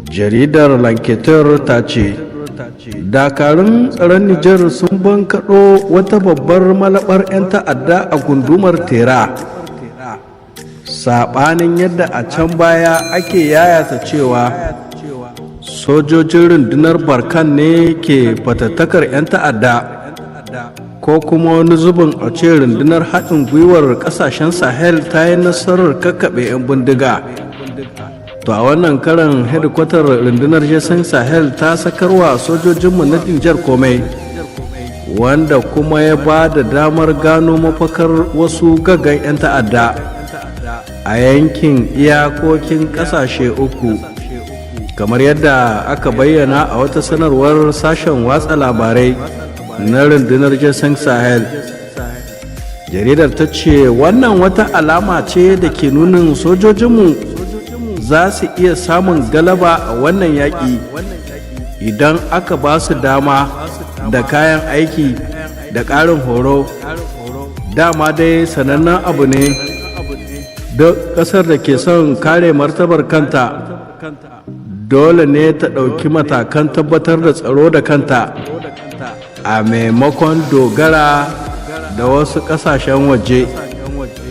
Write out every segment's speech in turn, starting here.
Jaridar L'Enquêteur ta ce dakarun tsaron Nijar sun bankaɗo wata babbar malabar 'yan ta'adda a gundumar Tera. Saɓanin yadda a can baya ake yayata cewa sojojin rundunar Barkhane ne ke fatattakar 'yan ta'adda, ko kuma wani zubin a ce rundunar haɗin gwiwar ƙasashen Sahel ta yi nasarar kakkaɓe 'yan bindiga, to a wannan karan hedikwatar rundunar G5 Sahel ta sakarwa sojojinmu na Nijar komai, wanda kuma ya ba da damar gano mafakar wasu gaggan 'yan ta'adda a yankin iyakokin ƙasashe uku, kamar yadda aka bayyana a wata sanarwar sashen watsa labarai na rundunar G5 Sahel. Jaridar ta ce wannan wata alama ce da ke nunin sojojinmu za su iya samun galaba a wannan yaƙi idan aka ba su dama da kayan aiki da ƙarin horo. Dama dai sanannen abu ne, duk ƙasar da ke son kare martabar kanta dole ne ta ɗauki matakan tabbatar da tsaro da kanta a maimakon dogara da wasu ƙasashen waje.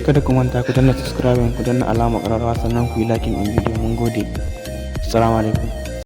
Kada ku manta ku danna subscribing, ku danna alamar ƙararrawa, sannan ku yi liking ɗin bidiyo. Mun gode. Assalamu alaikum.